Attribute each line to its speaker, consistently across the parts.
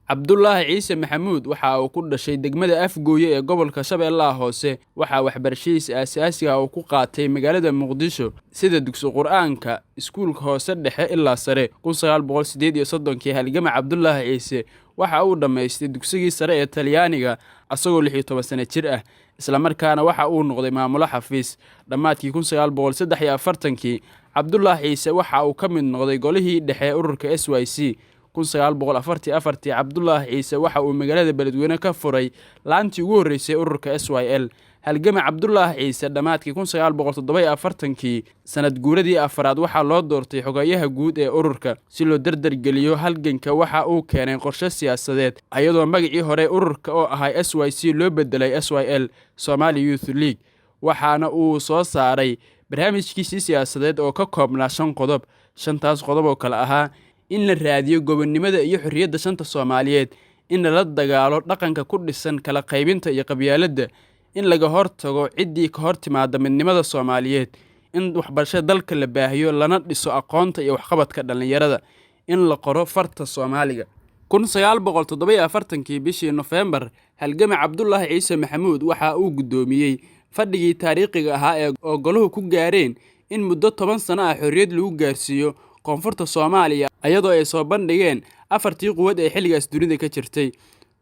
Speaker 1: Cabdulaahi Ciise Maxamuud waxa uu ku dhashay degmada Afgooye ee gobolka Shabeellaha Hoose. Waxaa waxbarashadiisa aasaasiga ah uu ku qaatay magaalada Muqdisho sida dugsi Qur'aanka, iskuulka hoose dhexe ilaa sare. 1938kii halgama Cabdulaahi Ciise waxa uu dhammaystay dugsigii sare ee Talyaaniga asagoo 16 sano jir ah, isla markaana waxa uu noqday maamulo xafiis. Dhammaadkii 1943kii Cabdulaahi Ciise waxa uu ka mid noqday golihii dhexe ee ururka SYC. 1944tii Cabdulaahi Ciise waxa uu magaalada Beledweyne ka furay laantii ugu horreysay ururka SYL. Halgama Cabdulaahi Ciise dhammaadkii 1947kii sanad guuradii afraad waxaa loo doortay xogayaha guud ee ururka. Si loo dardargeliyo halganka, waxa uu keenay qorshe siyaasadeed, iyadoo magacii hore ururka oo ahaa SYC loo bedelay SYL, Somali Youth League. Waxaana uu soo saaray barnaamijkiisii siyaasadeed oo ka koobnaa shan qodob. Shantaas qodob oo kale ahaa: in la raadiyo gobonnimada iyo xorriyadda shanta Soomaaliyeed, in lala dagaalo dhaqanka ku dhisan kala qaybinta iyo qabyaaladda, in laga hortago ciddii ka hor timaada midnimada Soomaaliyeed, in waxbarashada dalka la baahiyo lana dhiso aqoonta iyo waxqabadka dhallinyarada, in la qoro farta Soomaaliga. 1947kii bishii Nofeembar, halgama Cabdulaahi Ciise Maxamuud waxa uu guddoomiyey fadhigii taariikhiga ahaa ee oo goluhu ku gaareen in muddo 10 sano ah xorriyad lagu gaarsiiyo koonfurta Soomaaliya, iyadoo ay soo bandhigeen afartii quwad ee xilligaas dunida ka jirtay.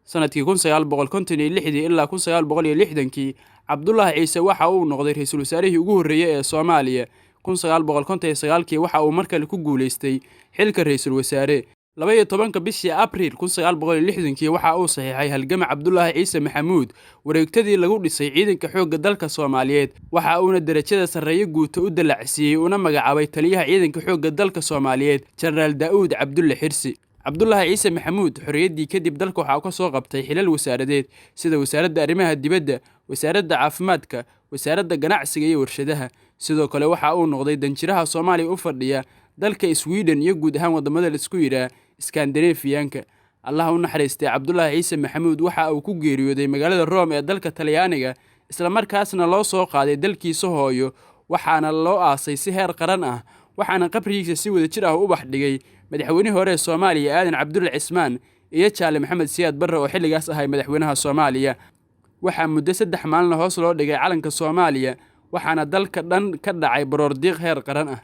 Speaker 1: Sanadkii 1956dii ilaa 1960kii Cabdulaahi Ciise waxa uu noqday ra'iisul wasaarihii ugu horreeyey ee Soomaaliya. 1959kii waxa uu mar kale ku guuleystay xilka ra'iisul wasaare. 12-ka bishii Abriil 1960kii waxa uu saxiixay halgama Cabdulaahi Ciise Maxamuud wareegtadii lagu dhisay ciidanka xoogga dalka Soomaaliyeed, waxa uuna darajada sarreeye guuto u dallacsiiyey una magacaabay taliyaha ciidanka xoogga dalka Soomaaliyeed, Jenaraal Daa'uud Cabdulle Xirsi. Cabdulaahi Ciise Maxamuud xorriyaddii kadib dalka waxaa ka soo qabtay xilal wasaaradeed sida wasaaradda arrimaha dibadda, wasaaradda caafimaadka, wasaaradda ganacsiga iyo warshadaha. Sidoo kale waxa uu noqday danjiraha Soomaaliya u fadhiya dalka Sweden iyo guud ahaan waddamada la isku yidhaah Iskandinafiyaanka. Allah u naxariistay, Cabdulaahi Ciise Maxamuud waxa uu ku geeriyooday magaalada Rome ee dalka Talyaaniga, isla markaasna loo soo qaaday dalkiisa hooyo, waxaana loo aasay si heer qaran ah, waxaana qabrigiisa si wadajir ah u ubax dhigay madaxweynihii hore ee Soomaaliya Aadan Cabdulle Cismaan iyo Jaale Maxamed Siyaad Barre oo xilligaas ahay madaxweynaha Soomaaliya. Waxaa muddo 3 maalin hoos loo dhigay calanka Soomaaliya, waxaana dalka dhan ka dhacay baroordiiq heer qaran ah.